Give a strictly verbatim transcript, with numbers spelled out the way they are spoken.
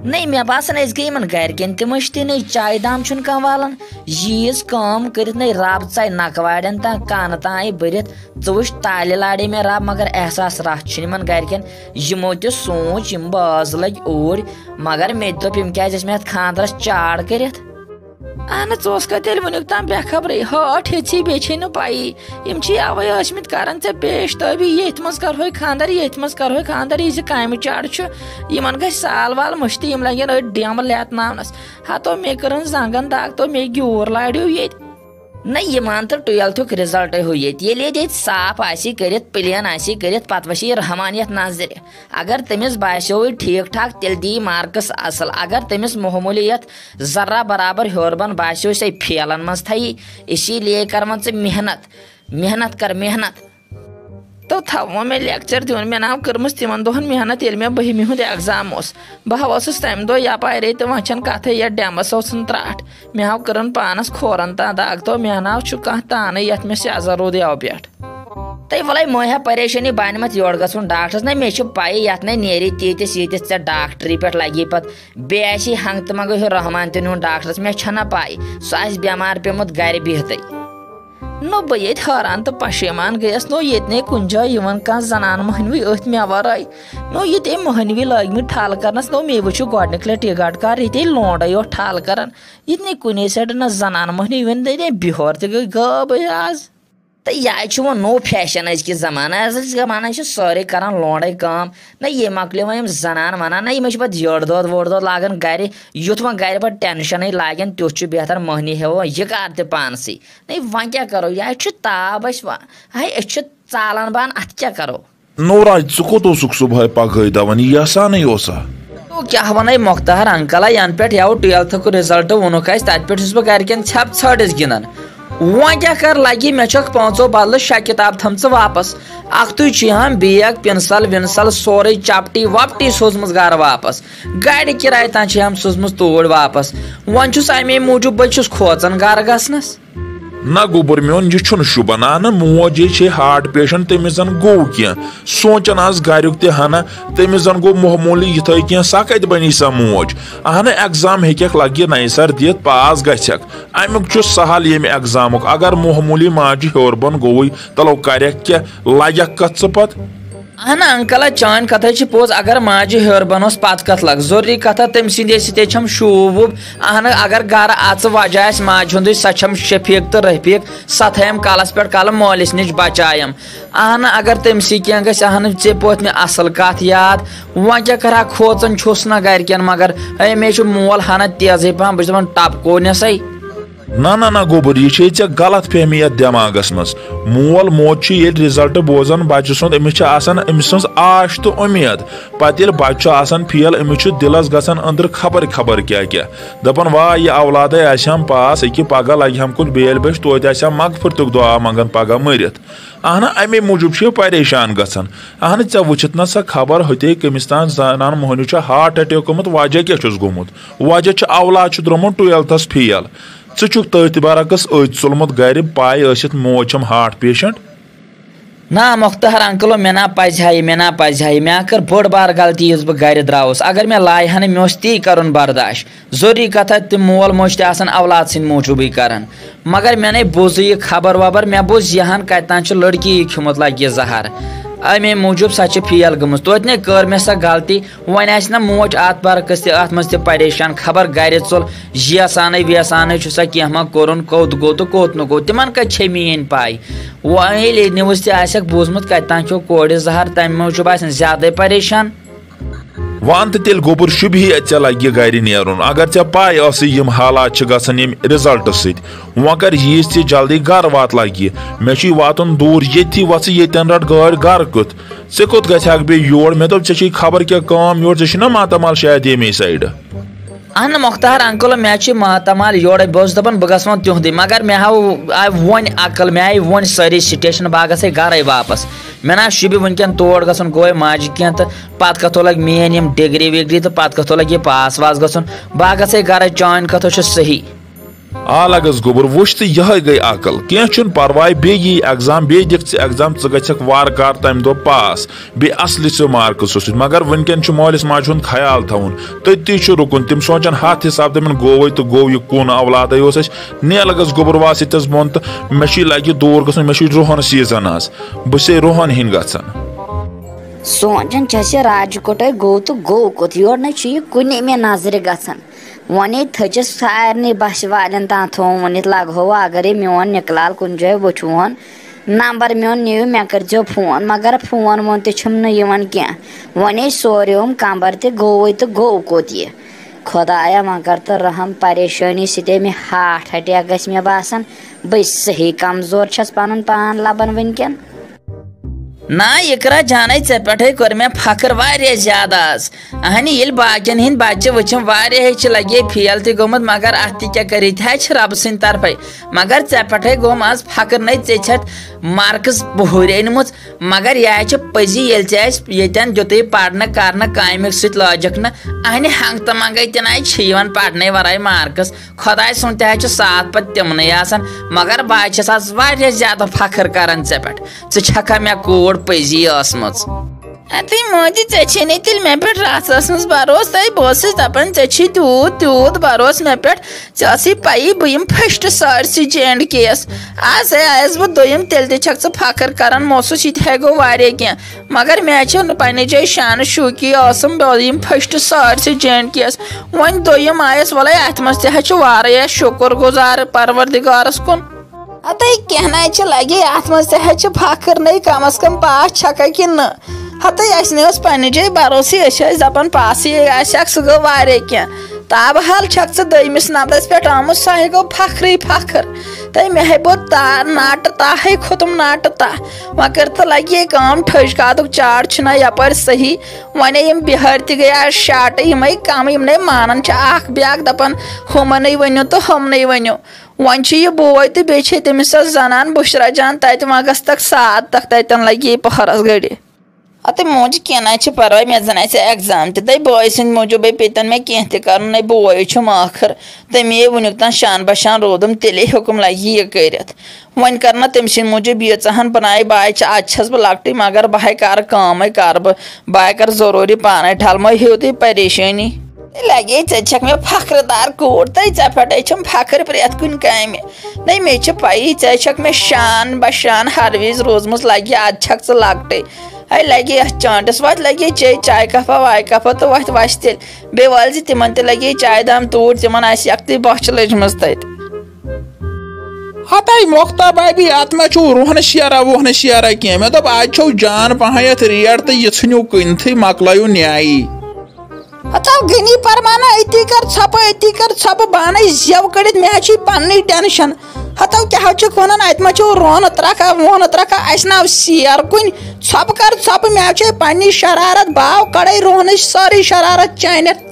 نَے، مےٚ باسان، أسۍ گٔے یِمن گرِکٮ۪ن تہِ مٔشتٕے، نَے چایہِ دام چھُنہٕ کانٛہہ والان۔ ییٖژ کٲم کٔرِتھ نَے رب ژاے نکوارٮ۪ن تام کانہٕ تام بٔرِتھ۔ ژٕ وٕچھ، تالہِ لاڑے مےٚ رب، مگر احساس رژھ چھُنہٕ یِمن گرِکٮ۪ن۔ یِمو تہِ سوٗنچ، یِم باز لٔگۍ اوٗرۍ، مگر مےٚ تہِ دوٚپ، یِم کیازِ ٲسۍ مےٚ یتھ خانٛدرس چاڑ کٔرِتھ؟ اہن ژٕ اوسکھا تیٚلہِ وٕنیُک تام بے خبرٕے؟ ہٲٹھ ہیٚژی، بیٚیہِ چھے نہٕ پَیی۔ یِم چھِ اَوَے ٲسمٕتۍ کَران ژےٚ پیش تٲبی، ییٚتھۍ منٛز کَرہوے خانٛدر، ییٚتھۍ منٛز کَرہوے خانٛدر، یہِ زِ کامہِ چاڑ چھُ، یِمَن گژھِ سال وال مٔشتٕے، یِم لَگن أڑۍ ڈٮ۪مہٕ لیتناونَس۔ ہَتو مےٚ کٔرٕن زنٛگَن دَگ، تو مےٚ گیوٗر لاریو ییٚتہِ۔ نہ، یِمان تہٕ ٹُویلتھُک رِزلٹٕے ہُہ ییٚتہِ۔ ییٚلہِ ییٚتہِ، ییٚتہِ صاف آسی کٔرِتھ، پٕلین آسی کٔرِتھ، پَتہٕ وَسی رحمانیت نظرِ۔ اگر تٔمِس باسیووُے ٹھیٖک ٹھاک، تیٚلہِ دِیہِ مارکس اصل۔ اگر تٔمِس معموٗلی یتھ ذرہ برابر ہیوٚر بۄن باسیو، سُہ ہے فیلن منٛز تھایی۔ اسی لیے کر وۄنۍ ژٕ محنت، محنت کر، محنت۔ تو تھاو وۄنۍ مےٚ لیکچر دیُن۔ مےٚ ناو کٔرمٕژ تِمن دۄہن محنت، ییٚلہِ مےٚ بٔہمہِ ہُنٛد ایگزام اوس۔ بہٕ ہا اوسُس تمہِ دۄہ یپارے تہٕ وۄنۍ چھنہٕ کتھے، یتھ ڈیمس اوسُن ترٛٹھ۔ مےٚ ہاو کٔرٕن پانس کھورن تام دگ، تو مےٚ ناو چھُ کانٛہہ تانٕے، یتھ مےٚ سیاہ زرو دیو پٮ۪ٹھ۔ تہٕ وَلَے مہٕ ہےٚ پریشٲنی، بہٕ اَنہٕ مَتھ یورٕ گژھُن ڈاکٹرَس۔ نہ، مےٚ چھِ پَیی یَتھ نَے نیرِ تیٖتِس ییٖتِس ژےٚ ڈاکٹری پٮ۪ٹھ لَگی پَتہٕ۔ بیٚیہِ آسہِ یہِ ہنٛگتہٕ منٛگہٕ ہیوٚر رحمان تہِ نیوٗن ڈاکٹرَس، مےٚ چھَنہ پَے۔ سُہ آسہِ بٮ۪مار پیوٚمُت گَرِ بِہتٕے۔ نو بہٕ ییٚتہِ حٲران تہٕ پَشیمان گٔیَس، نو ییٚتہِ نے کُنہِ جایہِ یِوان کانٛہہ زَنان مٔہنوی أتھۍ مےٚ وَرٲے۔ نو ییٚتہِ أمۍ مٔہنوی لٲگۍ مٕتۍ ٹھَل کَرنَس، نو مےٚ وٕچھُو گۄڈٕنِکۍ لَٹہِ یہِ گَٹہٕ کار، ییٚتہِ لوٚنٛڈَے یوت ٹھَل کَران۔ ییٚتہِ نے کُنے سایڈٕ نہ زَنان مٔہنوی، وۄنۍ دٔپۍ بِہور تہِ گٔے غٲبٕے آز۔ تہٕ یہِ چھُ وۄنۍ نوٚو فیشن أزکِس زمانہٕ۔ أزکِس زمانہٕ چھِ سٲرٕے کران لونڈے کٲم۔ نہ یہِ مۄکلیو وۄنۍ یِم زنان ونان، نہ یِمے چھِ پتہٕ یٔڑ دۄد ووٚڑ دۄد لاگان گرِ۔ یُتھ وۄنۍ گرِ پتہٕ ٹینشنٕے لاگن، تیُتھ چھُ بہتر مٔہنی ہیوو یہِ کار تہِ پانسٕے۔ نہ وۄنۍ کیٛاہ کرو؟ یہِ چھُ تاب اَسہِ وۄنۍ۔ ہاے، أسۍ چھِ ژالان بان، اتھ کیٛاہ کرو؟ نورا، ژٕ کوٚت اوسُکھ صبحٲے پگہٲے دَوان؟ یہِ آسانٕے اوسا؟ تو کیٛاہ وَنَے مۄختار انکل، ینہٕ پٮ۪ٹھ یَوٕ ٹُویلتھُک رِزلٹ ووٚنُکھ اَسہِ، تَتہِ پٮ۪ٹھ چھُس بہٕ گَرِکٮ۪ن ژھٮ۪پہٕ ژھٲنٛڈِس گِنٛدان۔ وۄنۍ کیٛاہ کَرٕ لَگہِ، مےٚ چھَکھ پانٛژو بدلہٕ شےٚ کِتاب تھٲمژٕ واپس۔ اَکھتُے چھِ ہم بیگ، پِنسل وِنسل، سورُے چپٹی وپٹی سوٗزمٕژ گَرٕ واپس۔ گاڑِ کِراے تام چھِ ہم سوٗزمٕژ توٗرۍ واپس۔ وۄنۍ چھُس اَمے موٗجوٗب بہٕ چھُس کھوژان گَرٕ گژھنَس۔ نہ گوٚبُر میون، یہِ چھُنہٕ شوٗبان۔ اہنہٕ، موج یے چھے ہارٹ پیشنٹ، تٔمِس زن گوٚو کینٛہہ۔ سونٛچان آس گریُک تہِ ہنا، تٔمِس زن گوٚو معموٗلی یِتھٲے کینٛہہ، سۄ کتہِ بنی سۄ موج؟ اہنہٕ، ایگزام ہیٚکٮ۪کھ لگہِ نَیہِ سر دِتھ، پاس گژھٮ۪کھ۔ امیُک چھُ سہل ییٚمہِ ایگزامُک، اگر معموٗلی ماجہِ ہیوٚر بۄن گوٚوُے، تلو کرٮ۪کھ کیٛاہ، لگٮ۪کھ کتھ ژٕ پتہٕ؟ اہنہٕ انکل، چٲنۍ کتھے چھِ پوٚز، اگر ماجہِ ہیوٚر بۄن اوس پتہٕ کتھ لگ، ضروٗری کتھا تٔمۍ سٕنٛدے سۭتۍ چھم شوٗب ووٗب۔ اہنہٕ، اگر گرٕ اژٕ وجہ آسہِ ماجہِ ہُنٛدُے، سۄ چھم شفیق تہٕ رفیق، سۄ تھایم کلس پٮ۪ٹھ کلہٕ مٲلِس نِش بچایم۔ اہنہٕ، اگر تٔمۍ سٕے کینٛہہ گژھِ، اہنہٕ، ژےٚ پٲٹھۍ مےٚ اصل کتھ یاد۔ وۄنۍ کیٛاہ کرٕ ہا، کھوژان چھُس نہ گرِکٮ۪ن، مگر ہے، مےٚ چھُ مول ہنا تیزٕے پہم، بہٕ چھُس دپان ٹپکو نٮ۪سٕے۔ نہ نہ نہ گوٚبُر، یہِ چھے ژےٚ غلط فہمی یتھ دٮ۪ماغس منٛز۔ مول موج چھُ ییٚلہِ رِزلٹ بوزان بچہٕ سُنٛد، أمِس چھِ آسان أمۍ سٕنٛز آش تہٕ اُمید۔ پتہٕ ییٚلہِ بچہٕ چھُ آسان فیل، أمِس چھُ دِلس گژھان أنٛدرٕ خبر خبر کیٛاہ کیٛاہ۔ دپان، واے، یہِ اولادے آسہِ ہم پاس، أکہِ پگاہ لگہِ ہم کُنہِ بیلۍ بچہِ، توتہِ آسہِ ہم مغفرتُک دعا منٛگان پگاہ مٔرِتھ۔ اہنہ، امے موٗجوٗب چھُ یہِ پریشان گژھان۔ اہنہ، ژےٚ وٕچھِتھ نہ سا خبر، ہوٚتے کٔمِس تام زنان مۄہنیو چھُ ہارٹ اٹیک گوٚمُت، وجہ کیٛاہ چھُس گوٚمُت؟ وجہ چھُ اولاد چھُ درٛامُت ٹُویلتھس فیل۔ ژٕ چھُکھ تٔتھۍ برعکس أتۍ ژوٚلمُت گرِ، پاے ٲسِتھ موج چھم ہارٹ پیشنٹ۔ نا مۄختار انکلو، مےٚ نا پزِ ہا یہِ، مےٚ نا پزِ ہا یہِ۔ مےٚ ہا کٔر بٔڑ بار غلطی، یُس بہٕ گرِ درٛاوُس۔ اگر مےٚ لایہِ ہا نہٕ، مےٚ اوس تی کرُن برداش۔ ضروٗری کتھا، تِم مول موج تہِ آسن اولاد سٕنٛدِ موٗجوٗبٕے کران۔ مگر مےٚ نے بوٗزٕے یہِ خبر وبر، مےٚ بوٗز یہِ ہن کتہِ تام چھُ لڑکی یہِ کھیوٚمُت لگہِ یہِ زہر۔ امے موٗجوٗب سۄ چھِ فیل گٔمٕژ۔ توتہِ نے کٔر مےٚ سۄ غلطی۔ وۄنۍ آسہِ نہ موج اتھ برعکس تہِ اتھ منٛز تہِ پریشان، خبر گرِ ژوٚل، ییسانے ویسانے چھُ سا کینٛہہ ما کوٚرُن، کوٚت گوٚو تہٕ کوٚت نہٕ گوٚو، تِمن کتہِ چھے میٲنۍ پاے؟ وۄنۍ ییٚلہِ نِوٕز تہِ آسٮ۪کھ بوٗزمُت، کتہِ تام کھیوٚو کورِ زہر، تمہِ موٗجوٗب آسن زیادے پریشان۔ وَن تہٕ تیٚلہِ گوٚبُر شُبہِ ہے ژےٚ لگہِ گرِ نیرُن، اگر ژےٚ پاے ٲسٕے یِم حالات چھِ گژھان ییٚمہِ رِزلٹہٕ سۭتۍ۔ وۄنۍ کر ییٖژ ژےٚ جلدی گرٕ وات لگہِ، مےٚ چھُے واتُن دوٗر، ییٚتھی وژھٕ ییٚتٮ۪ن رٹ گٲڑۍ گرٕ کیُتھ۔ ژےٚ کوٚت گژھِ ہاکھ بیٚیہِ یور؟ مےٚ دوٚپ، ژےٚ چھے خبر کیٛاہ کٲم یورٕ، ژےٚ چھُے نا ماتامال شاید ییٚمے سایڈٕ۔ اہن مۄختار انکل، مےٚ چھُ ماتامال یورے، بہٕ اوسُس دپان بہٕ گژھٕ وۄنۍ تِہُنٛدُے، مگر مےٚ ہاو، آے وۄنۍ عقل، مےٚ آیہِ وۄنۍ سٲری سٹیشن، بہٕ ہا گژھے گرے واپس۔ مےٚ نا شوٗبہِ وٕنکیٚن تور گژھُن، گوٚوے ماجہِ کینٛہہ تہٕ پتہٕ کتھو لگہِ میٲنۍ یِم ڈگری وگری تہٕ پتہٕ کتھو لگہِ یہِ پاس واس گژھُن۔ بہٕ ہا گژھے گرے، چٲنۍ کتھو چھِ صحیح۔ آ لگس گوٚبُر، وٕچھ تہٕ یِہوٚے گٔے عقل۔ کینٛہہ چھُنہٕ پرواے، بیٚیہِ یی ایگزام، بیٚیہِ دِکھ ژٕ ایگزام، ژٕ گژھکھ وارٕ کارٕ تَمہِ دۄہ پاس، بیٚیہِ اصلہِ ژےٚ مارکسو سۭتۍ۔ مگر وٕنکٮ۪ن چھُ مٲلِس ماجہِ ہُنٛد خیال تھاوُن، تٔتی چھُ رُکُن۔ تِم سونٛچن ہتھ حساب، دَپن گوٚوٕے تہٕ گوٚو، یہِ کون اولادے اوس اَسہِ۔ نیلہٕ گژھ گوٚبُر، واس ییٚتٮ۪س بۄن تہٕ مےٚ چھُے لگہِ دوٗر گژھُن، مےٚ چھُے رُہن سیزن آز، بہٕ چھسے رُہن ہِنٛدۍ گژھان۔ سونٛچان چھس یہِ راجہِ کوٹے گوٚو تہٕ گوٚو کوٚت، یورٕ نَے چھُ یہِ کُنے مےٚ نظرِ گژھان۔ وۄنۍ ہے تھٔچِس سارنٕے بسہِ والٮ۪ن تام تھوٚوُن ؤنِتھ، لگہو وۄنۍ اگرے میون نِکلال کُنہِ جایہِ وٕچھوُن، نمبر میون نِیِو، مےٚ کٔرۍزیو فون، مگر فون وون تہِ چھُم نہٕ یِوان کینٛہہ۔ وۄنۍ ہے سوریوم کمبر تہِ گوٚوُے تہٕ گوٚو کوٚت یہِ؟ خۄدایا وۄنۍ کر تہٕ رحم، پریشٲنی سۭتۍ مےٚ ہارٹ اٹیک گژھِ مےٚ باسان، بہٕ صحیح کمزور چھس پنُن پان لبان وٕنکٮ۪ن۔ نا اقرا جانے، ژےٚ پٮ۪ٹھے کوٚر مےٚ فخر واریاہ زیادٕ آز۔ اہنہِ، ییٚلہِ باقین ہٕنٛدۍ بچہِ وٕچھم، واریاہے چھِ لگے فیل تہِ گوٚمُت، مگر اتھ تہِ کیٛاہ کٔرِتھ، یہِ چھِ ربہٕ سٕنٛدِ طرفے۔ مگر ژےٚ پٮ۪ٹھے گوٚم آز فخر، نے ژےٚ چھتھ مارکس بہُرۍ أنمٕژ۔ مگر یہِ چھِ پٔزی، ییٚلہِ ژےٚ اَسہِ ییٚتٮ۪ن دیُتُے پرنہٕ کرنہٕ کامہِ سۭتۍ لٲجکھ نہٕ، اہنہِ ہنٛگ تہٕ منٛگے تہِ نَے چھِ یِوان پرنہٕ ورٲے مارکس۔ خۄداے سُنٛد تہِ حظ چھُ ساتھ پتہٕ تِمنٕے آسان، مگر بہٕ حظ چھَس آز واریاہ زیادٕ فخر کران ژےٚ پٮ۪ٹھ۔ ژٕ چھکھا مےٚ کوٗر پٔزی ٲسمٕژ؟ اَتٕے موجی، ژےٚ چھے نہٕ تیٚلہِ مےٚ پٮ۪ٹھ رژھ ٲسمٕژ بروسہٕ۔ تَے بہٕ ٲسٕس دَپان، ژےٚ چھی تیوٗت تیوٗت بروسہٕ مےٚ پٮ۪ٹھ، ژےٚ ٲسٕے پَیی بہٕ یِم فٔسٹ سارسی جے اینڈ کے یَس۔ آز ہے آیَس بہٕ دوٚیِم، تیٚلہِ تہِ چھَکھ ژٕ فخر کران، مےٚ اوسُس یہِ تہِ ہے گوٚو واریاہ کینٛہہ۔ مگر مےٚ چھِ پننہِ جایہِ شانہٕ شوٗکی ٲسٕم، بہٕ یِم فٔسٹ سارسی جے اینڈ کے یَس۔ وۄنۍ دوٚیِم آیَس، وَلَے اَتھ منٛز تہِ حظ چھُ واریاہ شُکُر گُزار پروردگارَس کُن۔ ہتے کینٛہہ نہ چھِ لگے اَتھ منٛز تہِ حظ چھِ فخر، نَے کم از کم پاس چھکھا کِنہٕ نہٕ؟ ہتے اَسہِ نہٕ اوس پننہِ جایہِ بروسٕے، أسۍ ٲسۍ دَپان پاسٕے آسہِ ہاکھ، سُہ گوٚو واریاہ کینٛہہ۔ تابہٕ حال چھکھ ژٕ دوٚیمِس نمبرَس پٮ۪ٹھ آمُت، سُہ ہے گوٚو فخرٕے فخر۔ تہٕ مےٚ ہے بوٚر تا ناٹہٕ تا ہے کھوٚتُم ناٹہٕ تا۔ وۄنۍ کٔر تہٕ لگہِ یہِ کٲم، ٹھٔج کادُک چاڑ چھُنہ یپٲرۍ صحیح۔ وۄنۍ یِم بِہٲرۍ تہِ گٔے آز شاٹہٕ، یِمے کم، یِم نے مانان چھِ اکھ بیاکھ، دپان ہُمنٕے ؤنِو تہٕ ہُمنٕے ؤنِو۔ وۄنۍ چھُ یہِ بوے تہٕ بیٚیہِ چھے تٔمِس سۄ زنان بُشرا جان تتہِ، وۄنۍ گژھتکھ ساتھ تکھ تتٮ۪ن لگہِ یہِ پہرس گٔڑِتھ۔ ہتہٕ موجہِ کینٛہہ نہ چھِ پرواے، مےٚ زن آسہِ ایگزام تہِ، دے بٲے سٕنٛدِ موٗجوٗبے پیٚتن مےٚ کینٛہہ تہِ کرُن، نے بوے چھُم ٲخٕر۔ تٔمی ہے وُنیُک تام شان بشان روٗدُم، تیٚلے ہیوٚکُم لگہِ یہِ کٔرِتھ۔ وۄنۍ کر نہ تٔمۍ سٕنٛدِ موٗجوٗب ییٖژاہن بنایہِ باے چھِ، از چھس بہٕ لۄکٹٕے، مگر بہٕ ہے کرٕ کٲمے کرٕ بہٕ، بہٕ ہے کرٕ ضروٗری پانے ٹھل، مہ ہیٚیِو تُہۍ پریشٲنی۔ لگے ژےٚ چھکھ مےٚ فخر دار کوٗر، تہٕ ژےٚ پٮ۪ٹھے چھم فخر پرٛٮ۪تھ کُنہِ کامہِ۔ نے مےٚ چھِ پَیی ژےٚ چھکھ مےٚ شان بشان ہر وِزِ روٗزمٕژ، لگہِ از چھکھ ژٕ لۄکٹٕے۔ ہے لگے یتھ چانٹس، وۄتھ لگے چے چاے کپا واے کپا تہٕ وۄتھ وَسہِ تیٚلہِ۔ بیٚیہِ والہِ زِ تِمن تہِ لگے چاے دام توٗرۍ، تِمن آسہِ یکھتٕے بۄچھِ لٔجمٕژ تتہِ۔ ہتے مۄختا بابی، اتھ ما چھُو روہنہٕ شیرا ووہنہٕ شیرا کینٛہہ؟ مےٚ دوٚپ، از چھو جان پہن یتھ ریٹ تہٕ یہِ ژھٕنِو کٕنتھٕے، مۄکلٲیِو نیایی۔ ہتو غنی پرمانا، أتی کر ژھۄپہٕ، أتی کر ژھۄپہٕ، بہٕ انَے زٮ۪و کٔڑِتھ، مےٚ حظ چھُے پننُے ٹینشن۔ ہتو کیٛاہ حظ چھُکھ ونان، اتہِ ما چھُو روہنہٕ ترکھا ووہنہٕ ترکھا؟ اسہِ ناو سیر کُنہِ۔ ژھۄپہٕ کر ژھۄپہٕ، مےٚ حظ چھے پننی شرارت، باو کڑے روہنٕچ سٲرٕے شرارت چانٮ۪تھ۔